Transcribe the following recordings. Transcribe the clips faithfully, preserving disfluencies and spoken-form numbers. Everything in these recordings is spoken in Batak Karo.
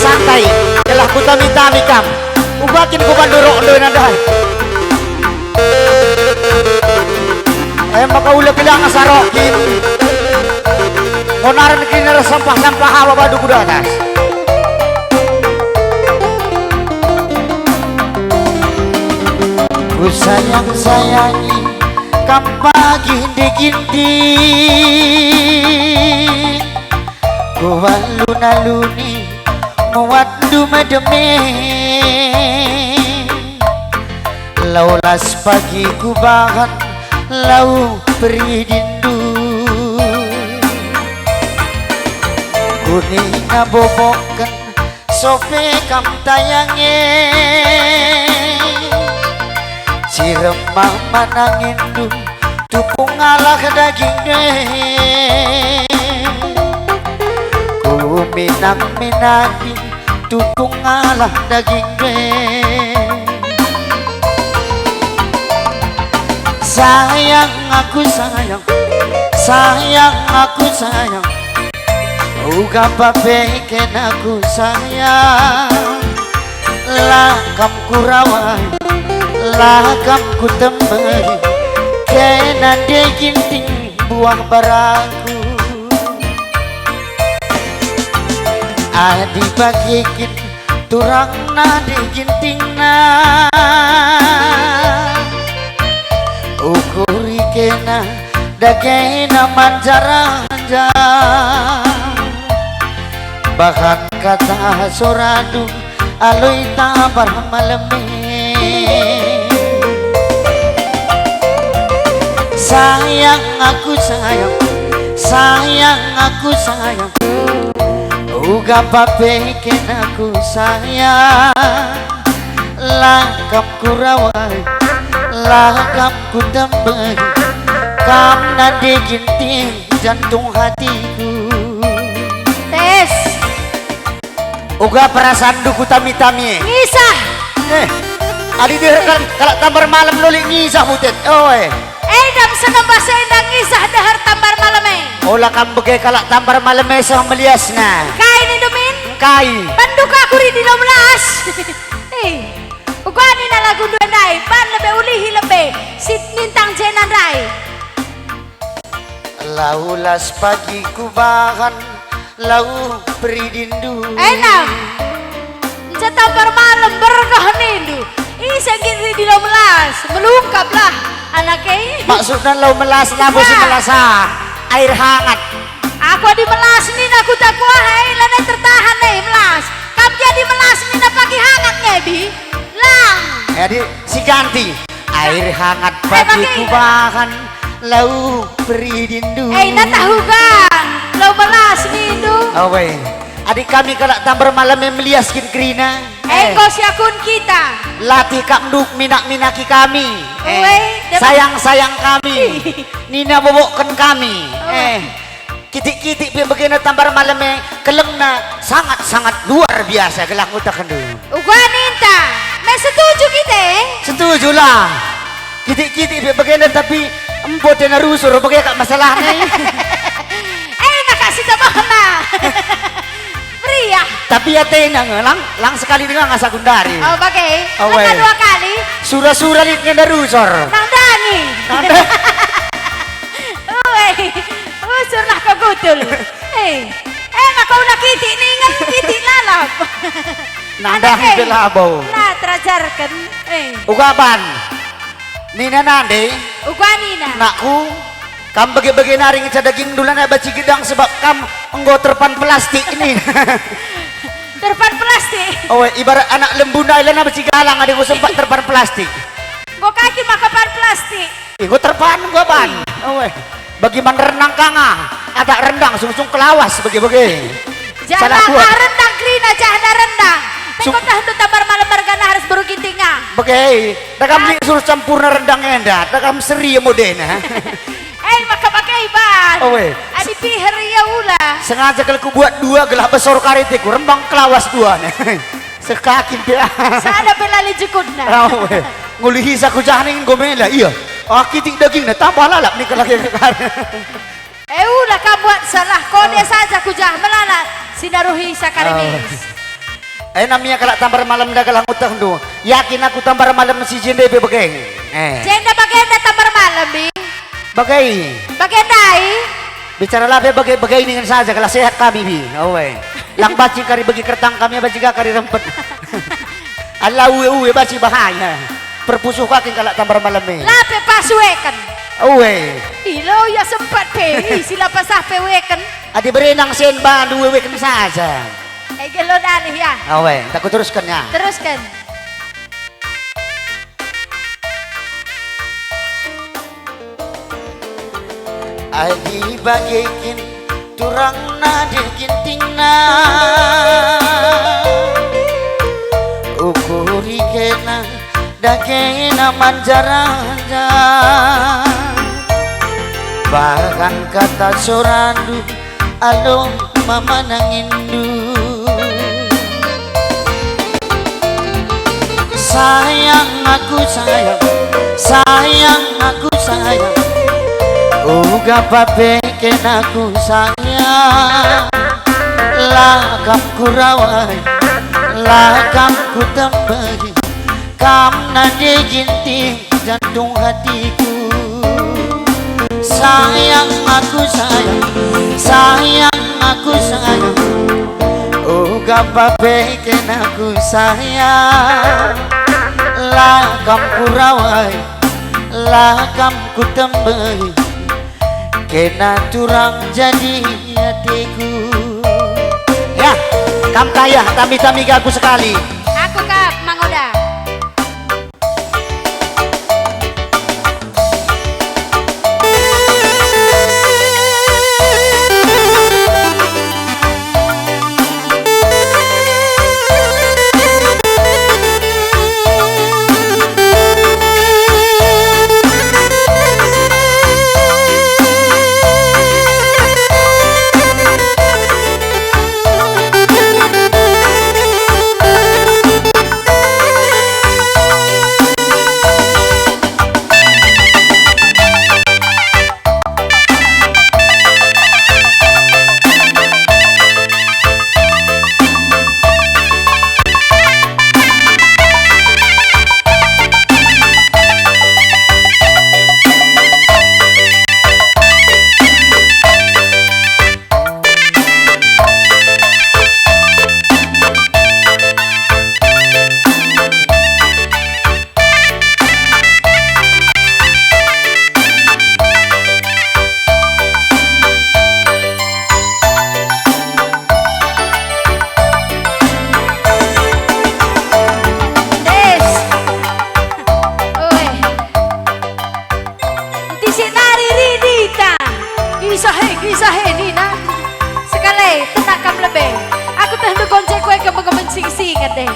Santai, gelah kutami-tami kam. Uga kin kubandu rokndu enda ndai. E maka ula gelah ngasarokin. Ngonaren kerina ras sampah-sampah awa badu ku datas. Kusayang-sayangi kam bagi Ende Ginting. Kualun-aluni muatndu medeme. Lau las pagi kubahan lau peridindu. Kunina boboken sope kam tayange. Si remah mananginndu tupung alah daging e. Kuminang-minangi tupung alah daging e. Sayang aku sayang, sayang aku sayang. Uga pape kena ku sayang, la kam kurawai, la kam kutemberi, kena Ende Ginting buah baraku. Adi bage kin turangna Ende Gintingna, ukuri kena dagena manjar-anjar. Bahan kata sorandu aloi tambar malem e. Sayang aku sayang, sayang aku sayang. Uga pape kena ku sayang, la kam kurawai, la kam kutemberi, kam Ende Ginting jantung hatiku. Tes. Uga perasaanndu kutami-tami e. Ngisah. Eh, adi deher kal-, kalak tambar malem loli ngisah butet. Oe. Enda me senembah si enda ngisah deher tambar malem e. Ola kam bage kalak tambar malem e seh meliasna. Engkai nindu min? Engkai? Bandu ka kuri di lau melas. Eh, uga nina lagundu ndai, ban lebe ulihi lebe si nintang jena ndai. Lau las pagi kubahan lau peridindu. Enak. Nca tambar malem bergah nindu. Ise nggit ri di lau melas, melungkaplah anak e. Maksudna lau melas, labo si Ya. melas ah. Air hangat. Aku adi melas nina ku tak kuah, eh, lanai tertahan, eh, melas. Kam jadi melas nina pagi hangat nge, Bi? Lang. Jadi si ganti. Air hangat Eh, pagi bagi. kubahan lau peridindu. Eh, na tahu kan? Lau melas nindu. Awe. Adi kami kalak tambar malem e melias kin kerina. Eh, engko siakun kita. Latih kap nduk minak-minaki kami. Eh, Uwe, dep- sayang-sayang kami. Nina boboken kami. Oh. Eh, kitik-kitik pe bagena tambar malem e, kelengna sangat-sangat luar biasa gelah ngutahkenndu. Uga ninta, me setuju kita, eh? Setujulah. Kitik-kitik pe bagena tapi empo tena rusur bage kap masalahna. Eh, maka si tebehna. Meriah. Tapi atena nge, lang, lang sekali denga ngasa gundari. Oh, bage. Awe. Kena dua kali. Sura-sura lit ngenda rusur. Nang dangi. Nang da- Uwe, usurlah kau gutul. Eh, eh, maka ula kitik ningen, kitik lalap. Nang Anak dahi eh. pe labo. Nah, terajarken. Eh. Uga ban. Nina nande. Uga nina. Nakku, kam bage-bage nari ngenca dagingndu lanai banci gedang sebab kam enggo terpan plastik ini. Terpan plastik. Oh, ibarat anak lembu ndai lanai banci galang adi enggo sempat terpan plastik. Enggo kaki maka pan plastik. Ih, enggo terpan enggo ban. Oh, eh. Bagi man rendang kanga, atak rendang sungsung kelawas bage-bage. Janah Salah kuat. ah rendang kerina janah rendang. Sung- Enggo tah ndu tambar malem mergana harus beru gintinga. Bage, dagam Ah. lik suruh campurna rendang enda, dagam seri modena. Eh, maka bage ban. Oh, eh. Adi piher ia ula. Sengaja kal kubuat dua gelah besor kareteku, rembang kelawas duana. Sekakin pe. Sada pe lali jukutna. Awe. Ngulihi saku jah ning gomela, iya. Ah, kitik dagingna tambah lalap nih kelak. Eh, ula kam buat salah, kode saja ku jah melala sinaruhi sakarimis. Ena mia kalak Tambar Malem nda gelah ngutehndu. Yakin aku Tambar Malem si jende pe bage. Eh. Jenda bagenda Tambar Malem, Bing. Bage. Bagenda i. Bicara lape bage-bage ningen saja, gelah sehat kami, Bi. Oe. Lang banci kari begi kertang kami, banci ka kari rempet. Ala uwe-uwe banci bahaya. Perpusuh ka kin kalak Tambar Malem e. Lape pas weken. Oe. Ilo ya sempat pe, ih, si la pasah pe weken. Adi berenang sen bandu weweken saja. Ege lo dalih ya. Awe, tak kuterusken ya. Terusken. Adi bage kin turangna de gintingna, ukuri kena dagena manjaraja. Bahkan kata sorandu, alo mama nangindu. Sayang aku sayang, sayang aku sayang, uga pape kena ku sayang. La kam kurawai, la kam kutembehi, kam nande ginting jantung hatiku. Sayang aku sayang, sayang aku sayang, uga pape kena ku sayang. La kam kurawai, la kam kutembehi, kena turang jadi hatiku. Ya, kam kaya tami-tami gagu sekali. Aku kap mangoda. Des. Oe. Enti si nari ridita. Isahe, isahe nina. Sekali, tentak kam lebe. Aku teh ndu konce kue kemeng-kemeng sing-singet deh.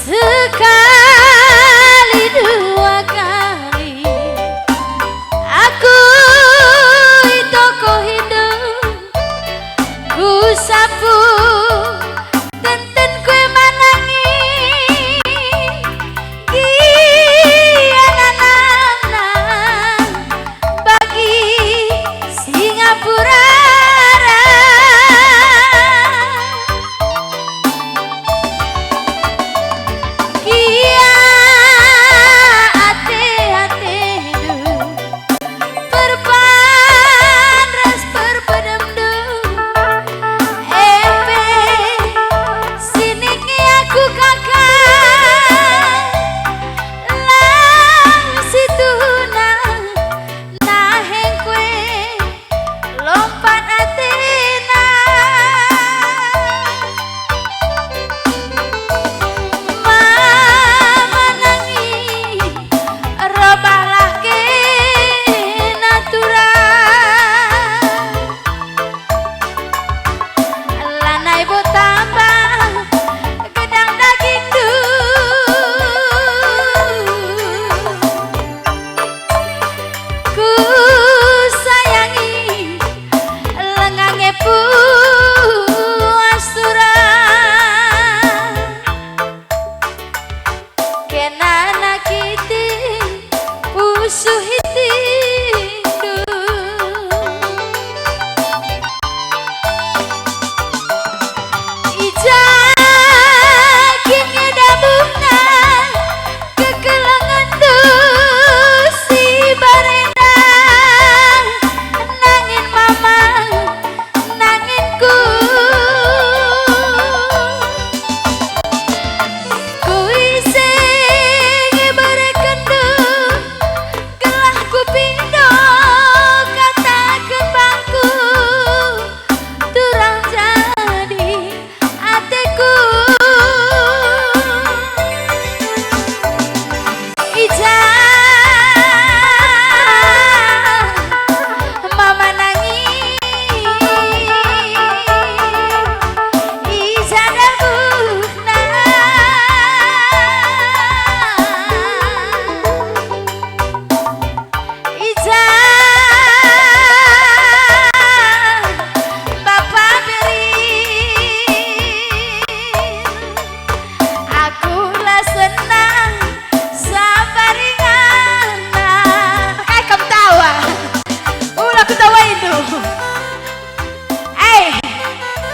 Sekali dua kali aku i toko Indo, ku sapu tenten kue manangi, gia nanamna bagi Singapura.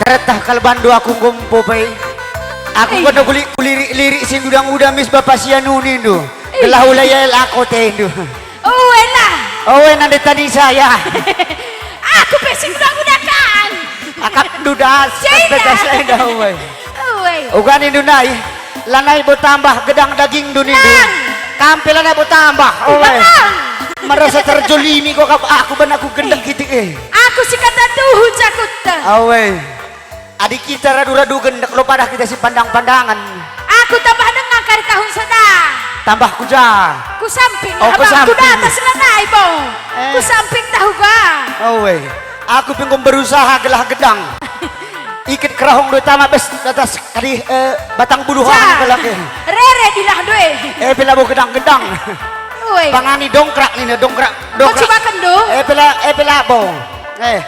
Retah kal bandu aku nggo empo pe. Aku Eh. kena kulirik-lirik si ngudang-ngudang mis bapa si anu nindu. Eh. Gelah ula yael aku tendu. Uwe lah. Uwe nande tadi saya. Aku pe si ngudang-ngudang kan. Akap ndudas, Cina. Bekas enda uwe. Uwe. Uga nindu nai. Lanai bo tambah gedang dagingndu nindu. Lang. Kam pe lanai bo tambah. Uwe. Lang. Merasa terjolimi kok kap aku ben aku gendek Eh. kitik eh. Aku si kata tuhu jakutta. Awe. Adi kita radu-radu gendek lo padah kita si pandang-pandangan. Aku tambah denga kari tahun sada. Tambah kuja. Ku samping, Oh, ku abang ku samping. Datas lanai bo. Eh. Ku samping tahu ga. Awe. Aku pinggung berusaha gelah gedang. Ikit kerahung dua tama bes atas kadi, eh, batang buluh Ja. Anak laki. Rere dilah due. Eh, pela bo gedang-gedang. Uwe. Pangani dongkrak nina, dongkrak, Enggo dongkrak. Cubaken do? Eh, pela, eh, pela bo. Eh.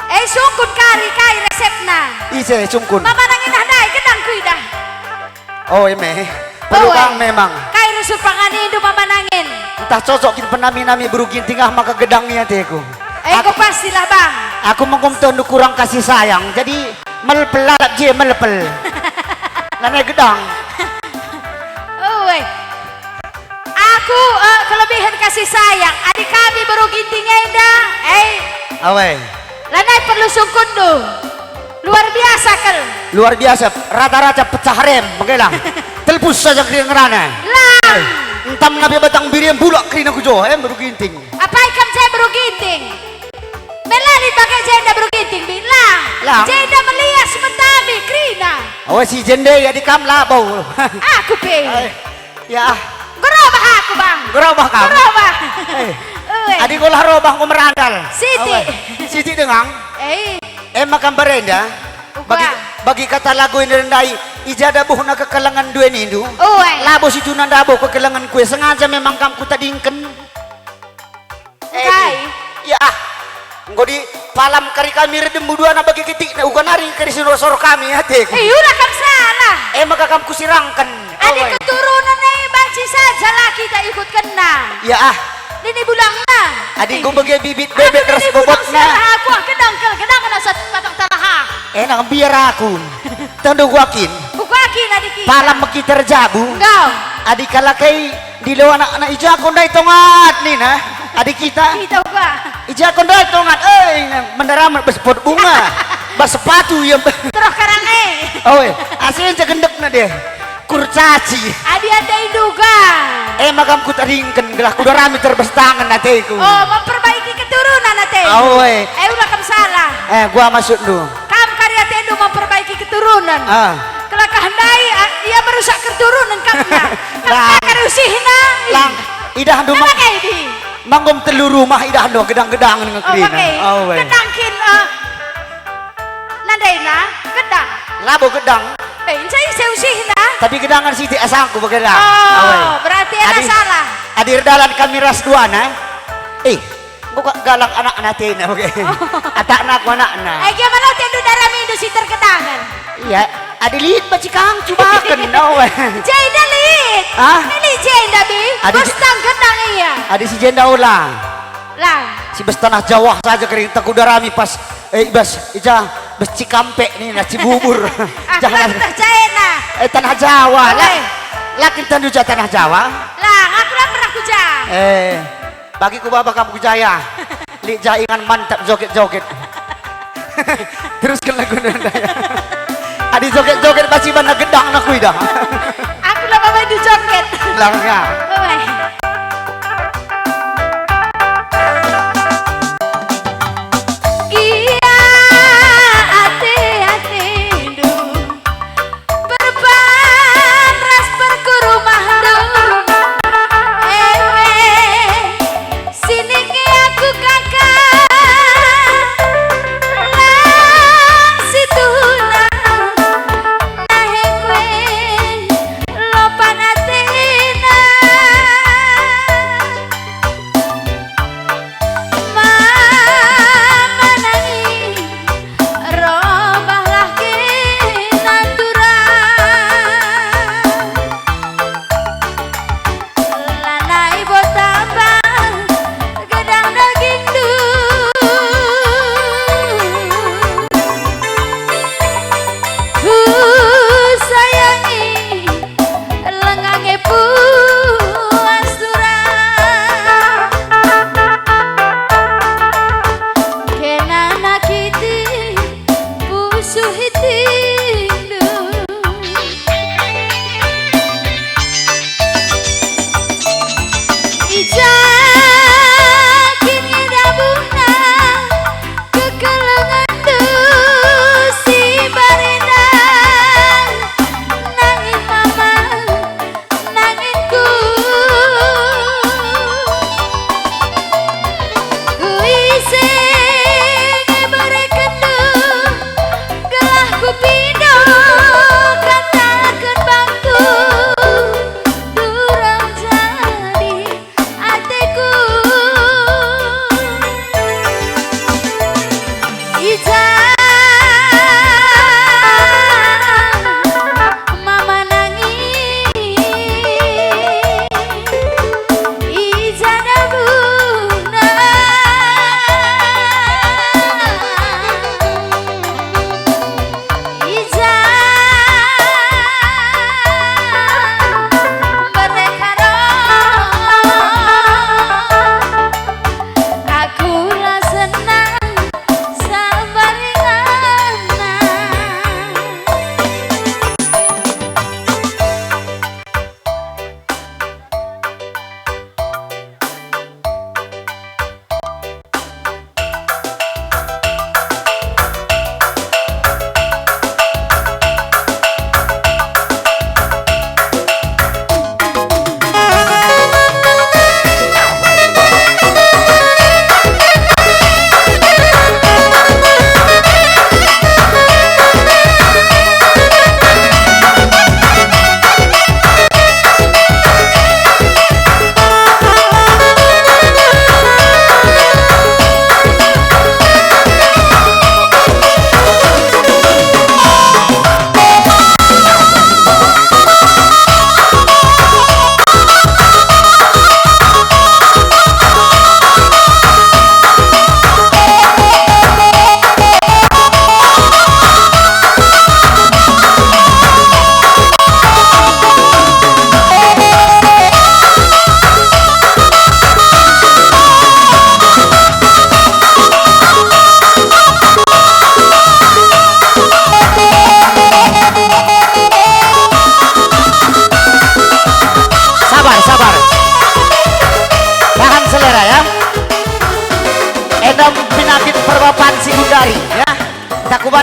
Eh, sungkun kari kai resepna? Ise sungkun. Mama nangin ah ndai, gedang kuidah. Oh, eme. Perlu Uwe. Kang memang. Kai rusur panganindu mama nangin? Entah cocok kin penami-nami beru Ginting ah maka gedang ni ateku. Eh, Aku, enggo pastilah, Bang. Aku mengkum tuh kurang kasih sayang, jadi melepel lalap je melepel. Lanai gedang. Uwe. Aku, eh, kelebihan kasih sayang. Adi kami beru Ginting enda, eh, Awe. Lanai perlu sungkunndu. Luar biasa kal. Luar biasa, rata-rata pecah rem, bage lah. Telpus saja kerina ngerana. Lang. Eh, entam nabi batang biri em bulak kerina ku jo, em beru Ginting. Apai kam je beru Ginting? Melali bage jenda beru Ginting, Bi. Lang. Lang. Jenda melias metami kerina. Awas si jenda ya di kam labo. Aku pe. Eh. Ya. Gerobah aku, Bang. Gerobah kamu? Gerobah. Eh. Uwe. Adi golah robah ku merandal. Siti. Awe. Siti dengang. Eh. Emma kam barenda. Uga. Bagi, bagi kata lagu ini rendai, ija dabuhna kekelengen dua nindu. Uwe. Labo situhuna ndabuh kekelengen kue, sengaja memang kam kutadingken. Eh, Kai? Ya, ah. Enggo di palam kari kami redem buduana bagi ketikna, uga nari kari sinor-sor kami ateku. Eh, ula kam salah. Eh, maka kam kusirangken. Adi Awe. Keturunan e banci saja la kita ikutkenna. Ya, ah. Nini bulangna. Adi enggo bage bibit bebek ras bobotna. Aku ah gedang kal, gedang kena sat patang tanah ah. Eh, nang biar aku. Tendu guakin. Kukuakin adi kita. Palam mekiter jabu. Enggau. Adi kalakai Dilo anak-anak i jako ndai tongat nina. Adi kita. Kita uga. I jako ndai tongat. Eh, mendaramat bas pot bunga. Bas sepatu ia. Terus karang e. Oe, asenca gendekna deh. Kurcaci. Adi ate induga. Eh, magam kutadingken gelah kudarami terbes tangan ateku. Oh, memperbaiki keturunan ate. Oe. Eh, ulah kam salah. Eh, gua maksudnu. Kam kari atendu memperbaiki keturunan. Ah. Kelakah ndai, ah, ia merusak keturunan kapna. Lang. Kelakah kari usihna. Lang, idahndu mang-, Kenapa kayak ini? Manggom telu rumah idahndu gedang-gedang nge Oh, kerina. Pakai. Oh, weh. Gedang kin, eh, nandaina, gedang. Labo gedang. Eh, inca ise usihna? Tapi gedangan sitik asangku bage lah. Oh, Oh, weh. Berarti ada Adi, salah. Adi erdalan kami ras duana. Eh, Enggo kak galak anakna atena, oke. Atakna aku anakna. Ai gia mala tendu daramindu si tergedangen. Iya, adi lit banci kam cubaken, no. Jenda lit. Ah? Ini jenda, Bi. Adi je- Bos tang gedang ia. Adi si jenda ola. Lah. Si bas tanah Jawa saja kering, tak kudarami pas, eh, bas, ija, bas Cikampek ni, nah, Cibubur. Ah, Jangan. Tah jaena. Eh, tanah Jawa, lah. Oke. Lakin tendu ja tanah Jawa. Lah, aku lah pernah kuja. Eh. Bagi ku baba kam ku jaya. Lit ja ingan mantap joget-joget. Terusken lagu nanda ya. Adi joget-joget pasti bana gedang nak kuidah. Aku lah baba itu joget. Lah, ya. Bye. Gia ate-atendu. Perban ras perkurumahndu, ewe, sinike aku kaka, lang situhuna, nahe kue, lopan atena.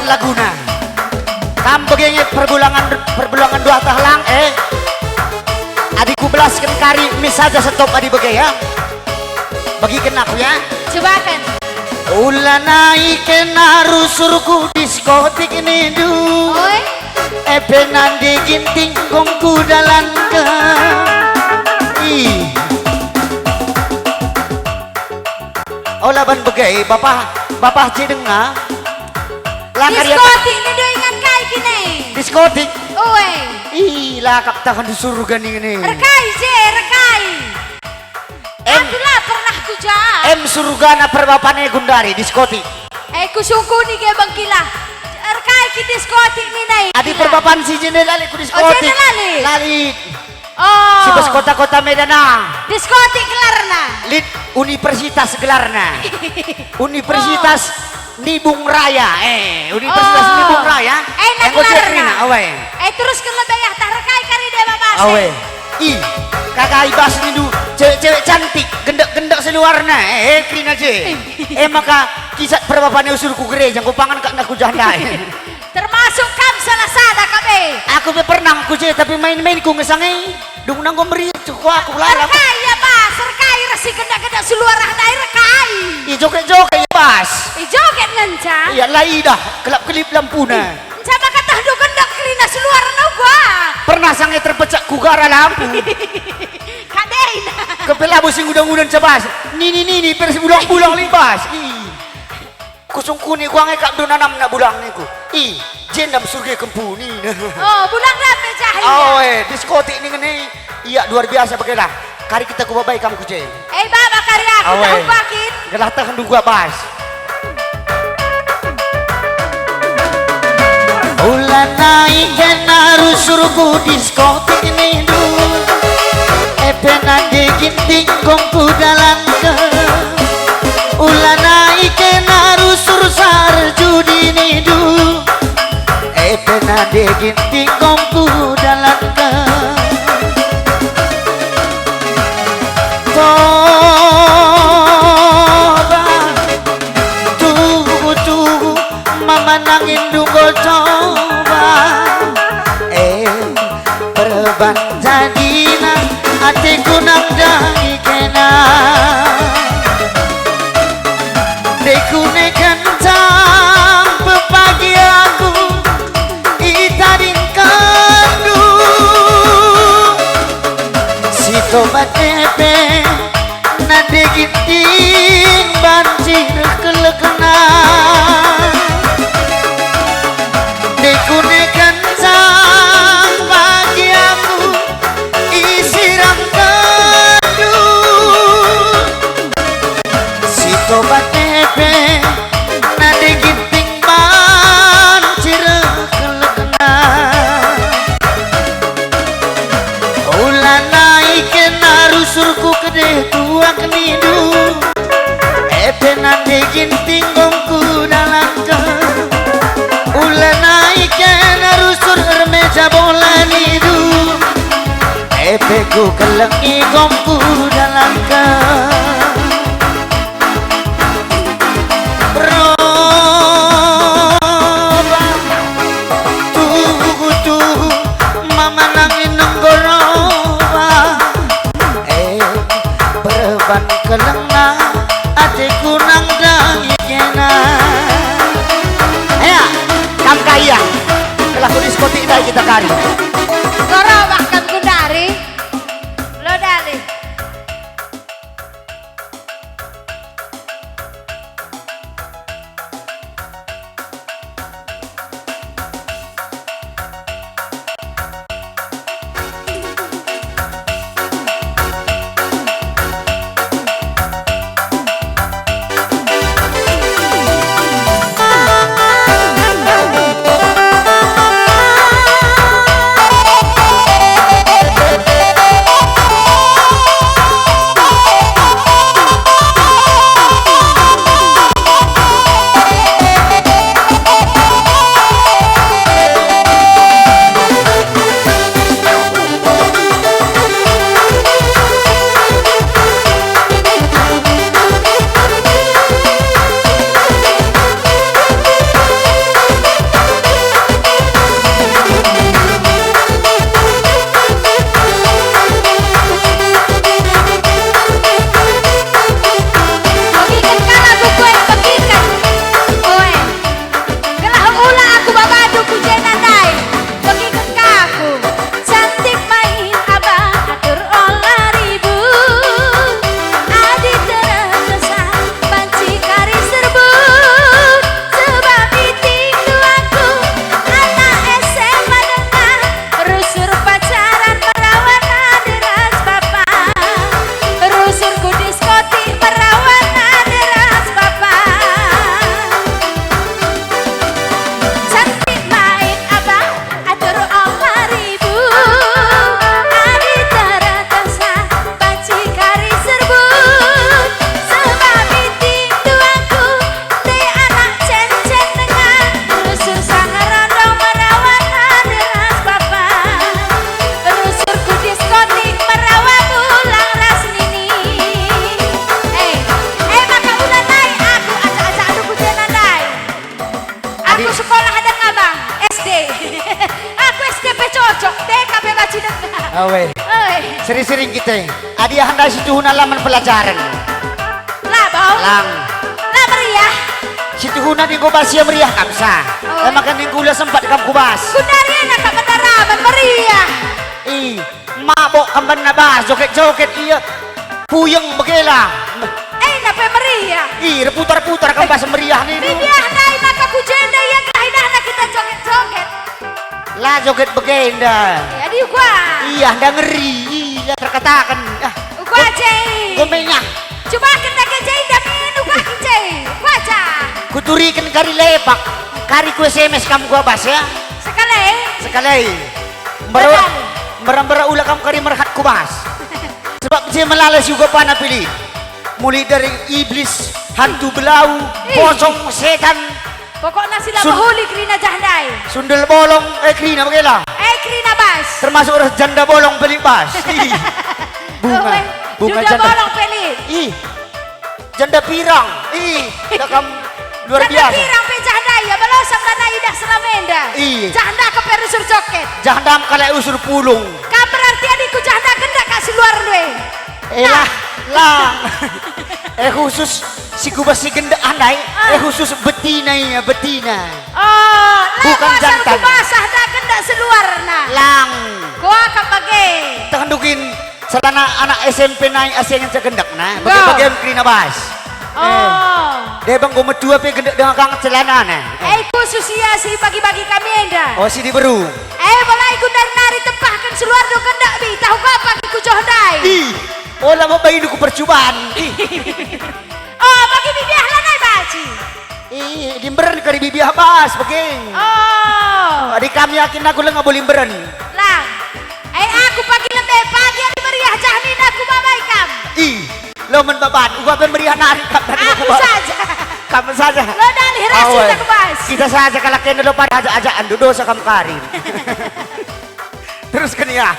laguna. Kam bage nge perbulangan, perbulangan dua tah lang, eh. Adi kubelasken kari, mis saja setop adi bage, ya. Begiken aku, ya. Cubaken. Ulana ike narusurku diskotik nindu. Oi. Epe nande Ginting gong kudalanken. Ih. Ola ban bage, bapa, bapa je denga. La kari apa? Diskotik nindu ingan kai kine. Diskotik? Ue. Ih, la kap tahan di surga ning ne. Erkai je, erkai. Em. Aku la pernah ku ja. Em surgana perbapan e gundari, diskotik. Eh, kusungkuni ge bengkila. Erkai ki diskotik nina i. Adi perbapan si jenda lali ku diskotik. Oh, jenda lali. Lali. Oh. Si bas kota-kota Medan ah. Diskotik gelarna. Lit universitas gelarna. Universitas Nibung Raya. Eh, Universitas Oh. Nibung Raya. Enak Enggo gelarna. Cekrina, awe. Eh, terus ke lebih ya, tah rekai kari deba bas. Awe. Ih, kakai bas nindu cewek-cewek cantik, gendek-gendek seluarna. Eh, kerina je. Eh, maka kisat perbapan e usurku gereja, enggo pangan kak nak ku jahndai. Termasuk kam salah sada kabe. Aku pe pernah ku je, tapi main-main ku ngesangi. Dung nanggo meriah cukup aku lalap. Erkai ya bas, erkai resi gendak-gendak seluar ah dai erkai. I joget-joget ya bas. I joget ngenca. Iya, la idah, kelap-kelip lampuna. Nca maka tah do gendak kerina seluar no gua. Pernah sange terpecak ku gara lampu. Kadeina. Kepelabu sing udang-udang cabas. Nini-nini pers bulang-bulang libas. Ih. Kusungkuni kuange kap do nanamna bulang niku. Ih, jendam surga kempuni. Oh, bulang dame jahil. Oh, eh, diskotik ning ne. Iya, luar biasa bage lah. Kari kita kubabai kam ku je. Eh, baba kari aku Awe. Tahu pakin. Gelah tahan dua bas. Ulana ike narusurku diskotik nindu. Epe nande Ginting gong ku dalanken. Ulana ike narusur sar judi nindu. Epe nande Ginting gong ku dalanken. Toba, tuhu-tuhu, mama nangin dunggo coba. Eh, perban jadina ateku nang dai kena. Dekune kencang pepagi aku itadingkenndu. Si tobat epe nande Ginting banci reh kelekna. Dekune kencang pagi aku isirangkenndu. Si tobat epe nande Ginting banci reh kelekna. Ulana ike narusurku kedeh tuak nindu. Epe nande Ginting gong ku dalanken. Ulana ike narusur ermeja bola nindu. Epe ku kelengi gong ku dalanken. Roba, tuhu-tuhu, mama nangin nenggo roba. Eh, perban kelengna, ateku nang dai kena. Ea, kam kaya, kelaku diskotik dai kita kari. Enggo roba kam gundari. Lo Awe. Oi. Sering-sering kita. Adi ahanda situhuna laman pelajaren. Labo. Lang. La meriah. Situhuna di enggo bas ia meriah kam sa. Oi. Emang kan ninggula sempat kam kubas. Gundari enak kam bendara meriah. Ih, mabok kam banna bas, joget-joget ia. Puyeng begela. Eh, nape meriah? Ih, reputar-putar kam bas meriah nih. Meriah ndai maka ku jenda ia gelah idahna kita joget-joget. La joget begenda. Jadi gua. Iya, nda ngeri. Iya, terkatakan. Ah, gua cei. Gua menyah. Coba kita ke jenda min gua cei. Gua aja. Kuturiken kari lepak. Kari ku S M S kam gua bas ya. Sekali. Sekali. Mbero-, mbera-mbera ula kam kari merhat ku bas. Sebab je melala si uga pana pilih. Mulai dari iblis, hantu belau, Ih. pocong, setan, Pokokna si la Sun- mehuli kerina jah ndai. Sundel bolong, eh, kerina bagela. Eh, kerina bas. Termasuk ras janda bolong pelit bas. Ih. Bunga, Oh, eh, bunga janda janda. bolong pelit. Ih. Janda pirang. Ih, dah kam luar Janda biasa. pirang pe jah ndai, ya, belosam dana idah selamenda. Ih. Jah nda kepe rusur joket. Jah ndam kalak usur pulung. Kam berarti adikku jah nda gendak kak si luar ndue. Eh, Nah. lah, lah. Eh, khusus si kubas si gendak andai, Ah. eh, khusus betina ia, betina. Oh, lah Bukan kuasa jantan. kubasa nda gendak seluarna. Lang. Kuaka bage. Teh ndukin celana anak S M P nai asa ngenca gendak na. Bage-bage Go. kerina bas. Oh. Eh. Debang go metua pe gendak dengan kang celana na. Eh, khusus ia si bagi-bagi kami enda. Oh, si diberu. Eh, mulai gundar nari tempahken seluar do gendak bi, tahu kapa ku joh ndai. Ih, ola mo baindu ku percubaan. Ih. Oh, bagi bibiah lanai baci. Ih, limberen kari bibiah bas, begeng. Oh. Adi kami yakin aku leng abo limberen. Lah. Eh, aku pagi lebe pagi adi meriah jah min aku mamai kam. Ih, lo men baban, uga pe meriah nari kam tadi Aku aku ba- saja. Kamu saja. Lo dalih rasul Awe. tak bas. Kita saja kalau kena lo pada ajak-ajak andu dosa kamu kari. Terus kenia.